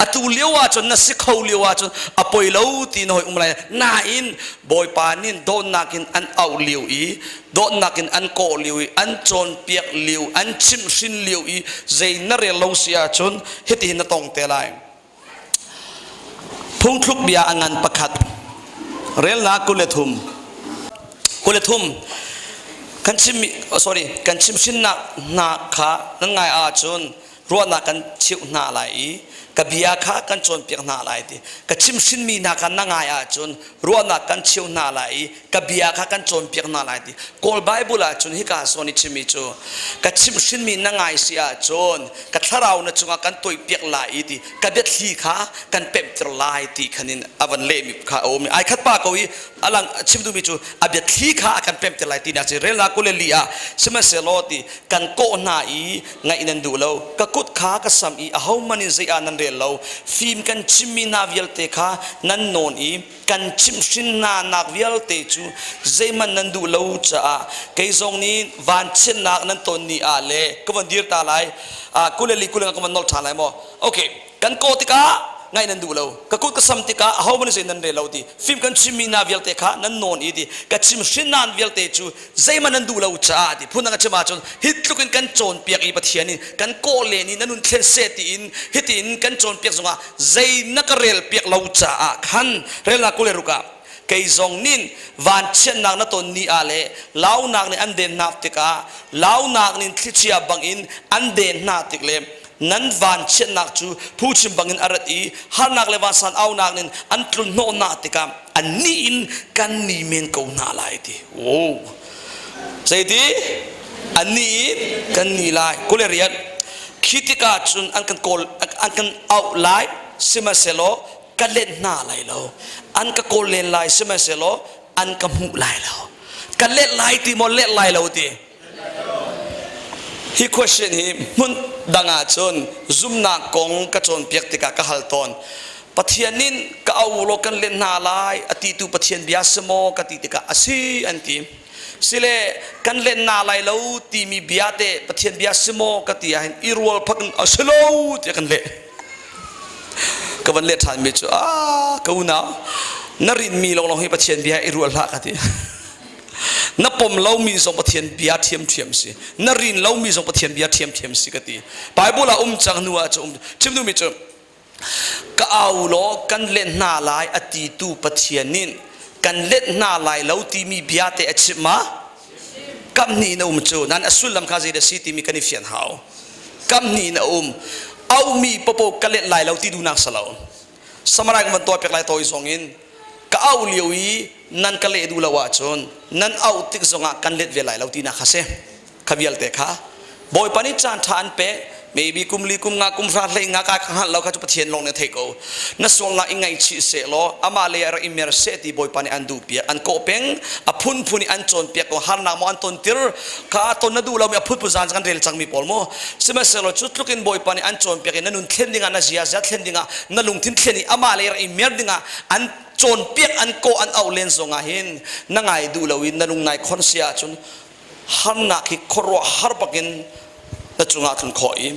Atu lio ahcun na si kho lio ahcun a poi lo ti na hoi um lai. Nain Bawipa nih dawtnak in an auh lio i dawtnak in an kawh lio i an cawnpiak lio, an chimhhrin lio i zei na rel lo si ahcun hitihin na tong te lai. Phungthluk bia a ngan pakhat. Relnak 23. 23. Kan chim sorry kan chimhhrinnak hna kha nan ngai ahcun ruahnak kan cheuh hna lai i ka bia kha kan cawnpiak hna lai ti. Ka chimhhrinmi hna kha na ngai ahcun ruahnak kan cheuh hna lai i ka bia kha kan cawnpiak hna lai ti. Kawl Bible ahcun hika zawn i chimmi cu ka chimhhrinmi na ngai si ahcun ka thlarau na cungah kan toihpiak lai i ti ka biathli kha kan pemhter lai ti khan in a van lehmi kha a um i ai khat pa ko i alang chim duhmi cu a biathli kha a kan pemhter lai ti nak si relnak 24 ah sihmanhsehlaw ti kan kawh hna i ngaih nan duh lo ka kut kha ka sam i ahohmanh in zei ah nan rel lo fim kan chimmi hna vialte kha nan nawn i kan chimhhrin hna nak vialte cu zeihmanh nan duh lo caah kei zong nih vanchiatnak nan ton ni ah le ka von dir ta lai 24 kul ka von nol ṭhan lai maw? Okay, kan kawh tikah ngaih nan duh lo, ka kut ka sam tikah ahohmanh zei nan rel lo ti fim kan chimmi hna vialte kha nan nawn i ti ka chimhrin nan vialte cu zeihmanh nan duh lo caah ti phun dang a chim ahcun hi tluk in kan cawnpiak i Pathian in kan kawh len i na nun thlen seh tiin hitin kan cawnpiak zongah zei na ka rel piak lo caah khan relnak 26 ah kei zong nin vanchiatnak na ton ni ah le launak nih an den hna tikah launak nin thlichia bangin an den hna tik le nan vanchiatnak cu phuchim bangin a rat i harnak le vansan aunak nin an tlun hnawhnak tikah annih in kan ni men ko hna lai ti. Wow, zeiti annih in kan ni lai. 28 khi tikah cun an kan kawl, an kan auh lai, sihmanhsehlaw ka let hna lai lo. An ka kawl len lai, sihmanhsehlaw an ka hmuh lai lo. Ka let lai ti maw, let lai lo ti? Hi question hi hmun dang ah cun zumnak kong ka cawnpiak tikah ka hal tawn. Pathian nin ka au law kan let hna lai a ti tu Pathian bia si maw ka ti tikah a si an ti. Sile kan let hna lai lo timi bia te Pathian bia si maw ka ti ahhin i rual phak in a si lo tiah kan leh. Ka van leh ṭhan mi cu ah ka unau na rinmi lawnglawng hi Pathian bia i rual hlah ka ti. Na pom lomi zong Pathian bia ṭhiamṭhiam si, na rin lomi zong Pathian bia ṭhiamṭhiam si ka ti. Bible ah um cang hnu ah cu um chim duhmi cu ka au law kan let hna lai a ti tu Pathian nih kan let hna lai lo timi bia te a chim ma? Kam hnih in a um cu nan a sullam kha zei dah si timi kan i fian hau. Kam hnih in a um aumi popo ka let lai lo ti duhnak si lo. Samarai kan van tuah piak lai tawi zong in ka auh lio i nan ka leh duh lo ahcun nan auh tik zongah kan let ve lai lo tinak kha si. Kha vialte kha Bawipa nih caan ṭha an pek. Maybe kum li, kum nga, kum hra, hlei nga ka hngalh lo kha cu Pathian lawng nih a theih ko. Na sualnak i ngaihchih seh law amah lei ah rak i mer seh ti Bawipa nih an duh piak, an kawh peng, a phunphun i an cawnpiak ko. Harnak maw an ton tir kha ton na duh lomi a phunphun zan kan rel cangmi pawl mu. Sihmanhsehlaw cu tluk in Bawipa nih an cawnpiak i na nun thlen dingah, na ziaza thlen dingah, na lungthin thlen i amah lei rak i mer dingah an cawnpiak, an kawh, an auh len zongah hin na ngai duh lo i na lung nai khon si ahcun harnak hi khuaruah har bakin na cungah tlun khawh i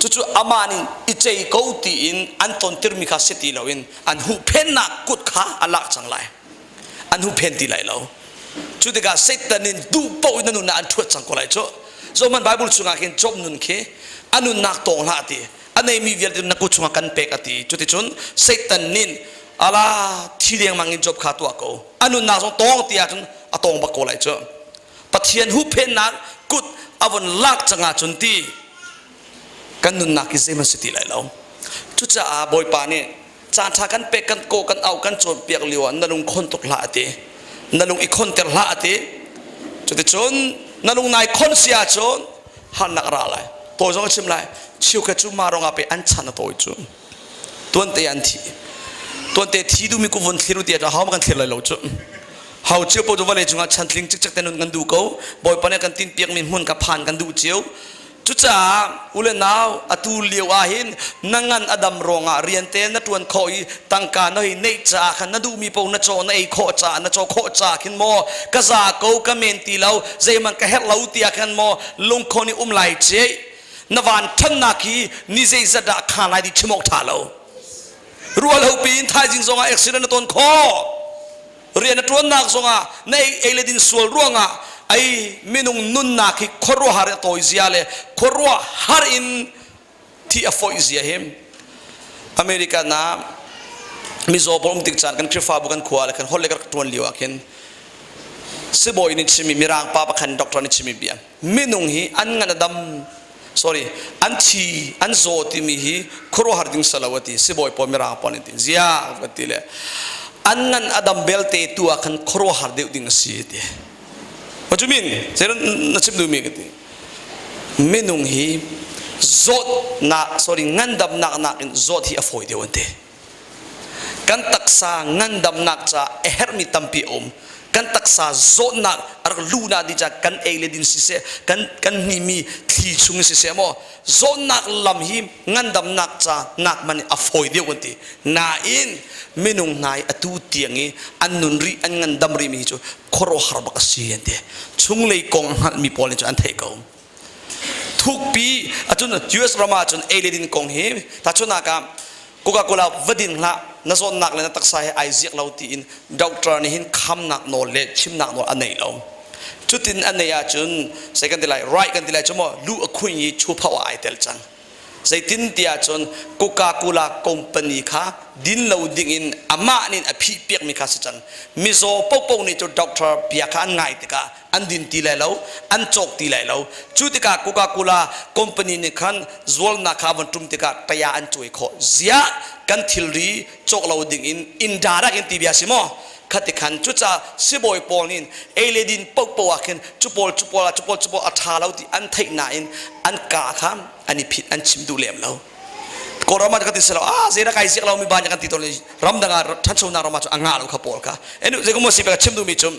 cucu amah nih i cei ko tiin an tontirmi kha si ti loin an huhphennak kut kha a lak cang lai, an huhphen ti lai lo. Cu tikah Satan in duh paoh in na nunnak an ṭhuat cang ko lai cu. Zohman Bible chungah khin Job nun khi a nunnak tawng hlah ti, a neimi vialte na kut chungah kan pek a ti. Cuticun Satan nin ala thi dengmang in Job kha tuah ko, a nunnak zong tawng ti ahcun a tawng bak ko lai cu. Pathian huhphennak kut a von lak cang ahcun ti kan nunnak hi zeihmanh si ti lai lo. Cucaah Bawipa nih caan ṭha kan pek, kan kawh, kan auh, kan cawnpiak lio ah na lung khon tuk hlah a ti, na lung i khonter hlah a ti. Cuticun na lung nai khon si ahcun harnak a ra lai. Tawi zong a chim lai, chiukhat cu mah ruangah pei an chan a tawi cu. Tuante an thi, tuante thi duhmi ku vun thlir u ti ah ho kan thlir lai lo cu. Hau cio po cu vawlei cungah chantling cikcek te nun kan duh ko. Bawipa nih kan tinpiakmi hmun ka phan kan duh cio. Cucaah u le nau, atu lio ah hin na ngan a dam ruangah rian te na ṭuan khawh i tangka na hei neih caah khan na duhmi paoh na caw na ei khawh caah, na caw khawh caah khin maw ka za ko, ka men ti lo, zeihmanh ka herh lo tiah khan maw lungkhawn i um lai ceh. Na van ṭhannak hi ni zeizat dah kha lai ti chim awk ṭha lo. Ruah lo piin thaizing zongah accident na ton khawh. Rian na ṭuannak zongah na ei le din sual ruangah ei minung nunnak hi khuaruahhar a tawi zia le khuaruahhar in thi a foih zia hi. America na mizaw pawl um tik caan kan Khrihfabu kan khua le kan holh le kan ṭuan lio ah khin sibawi nih chimi, mirang pa pakhat doctor nih chimi bia, minung hi an ngan a dam, sorry, an thi an zaw timi hi khuaruahhar ding salo ati. Sibawi pawl, mirang pawl nih ti zia ka ti le an ngan a dam belte tu ah khan khuaruahhar deuh ding a si ti. What you mean? Zei na chim duhmi ka ti. Minung hi zawtnak, sorry, ngandamnak nakin zawt hi a fawi deuh an ti. Kan taksa ngandamnak ca a herhmi tampi a um. Kan taksa zawtnak a rak luhnak ding ca kan ei le din siseh, kan hnimi thli chung siseh maw, zawtnak lam hi ngandamnak ca nak man a fawi deuh kan ti. Nain minung hna i atu tiang i an nun rih, an ngandam rih mi hi cu khuaruahhar bak a si an ti. Chunglei kong a hngalhmi pawl nih cun an theih ko. Thukpi acun US ram ah cun ei le din kong hi tahchunhnak ah Coca-Cola va din hlah, na zawtnak le na taksa he ai ziak lo tiin doctor nih hin khamnak nawl le chimnak nawl a nei lo. Cutin a nei ahcun sei kan ti lai, right kan ti lai cu maw, lu a khuin i chupho ah ai tel cang. Zeitin tiah cun Coca-Cola company kha din lo ding in amah nih a phih piakmi kha si cang. Mizaw popo nih cu doctor bia kha an ngai tikah an din ti lai lo, an cawk ti lai lo. Cu tikah Coca-Cola company nih khan zualnak kha von ṭum tikah taya an cuai khawh. Ziah kan thilri cawk lo ding in indirect in ti bia si maw? Khati khan cucaah sibawi pawl nih ei le din paohpaoh ah khin cu pawl cu pawl ah cu pawl cu pawl a ṭha lo ti an theih nain an kaa kha an i phit, an chim duh lem lo. Kawlram ah ka ti silo ah zei rak ai ziak lo mi ba nih kan ti tawn. Ramdang ah, ṭhanchonak ram ah cu a ngah lo kha pawl kha. Enu zei kum si ka chim duhmi cu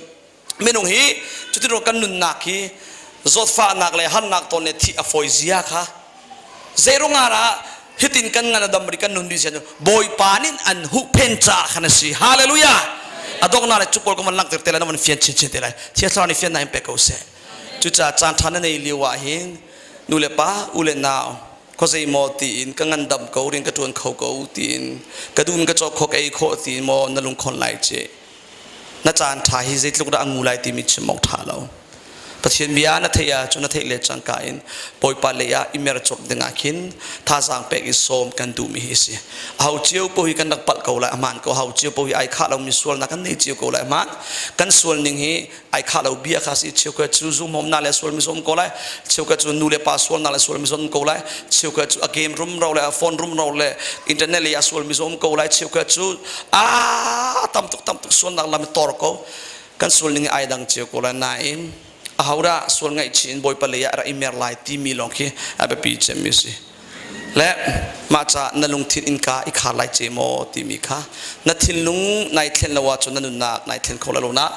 minung hi cutin kan nunnak hi zawtfahnak le harnak tawn le thih a fawi zia kha zeirungah dah hitin kan ngan a dam ri, kan nun ri sian Bawipa nih an huhphen caah khan a si. Hallelujah. A donghnak le cu pawl ka van langhter te lai, na van fian chinchin te lai. Thiang Thlarau nih fiannak in pe ko seh. Cucaah caan ṭha na nei lio ah hin nu le pa, u le nau, khuazei maw tiin ka ngandam ko, rian ka ṭuan kho ko tiin, ka dun ka cawk kho, ka ei khawh tiin maw na lungkhon lai ci? Na caan ṭha hi zeitluk dah a ngu lai timi chim awk ṭha lo. Pathian bia na theih ahcun na theih le cangka in Bawipa lei ah i mer cawk ding ah khin thazaang pek i sawm kan duhmi hi a si. Aho cio po hi kan rak palh ko lai, ahmaan ko. Aho cio po hi ai khah lomi sualnak kan nei cio ko lai, ahmaan. Kan sual ning hi ai khah lo bia kha si. Cheukhat cu zumhawmnak le sualmi zong ko lai, cheukhat cu nu le pa sualnak le sualmi zong ko lai, cheukhat cu a game rumro le a phone rumro le internet le a sualmi zong ko lai, cheukhat cu a tamtuk tamtuk sualnak lam tor ko. Kan sual ning ai dang cio ko lai. Nain ahodah sual ngaihchih in Bawipa lei ah rak i mer lai timi lawng khi a biapi cemmi si. Le mah ca na lungthin innka i khar lai ce maw timi kha, na thinlung nai thlen lo ahcun na nunnak nai thlen kho lo na.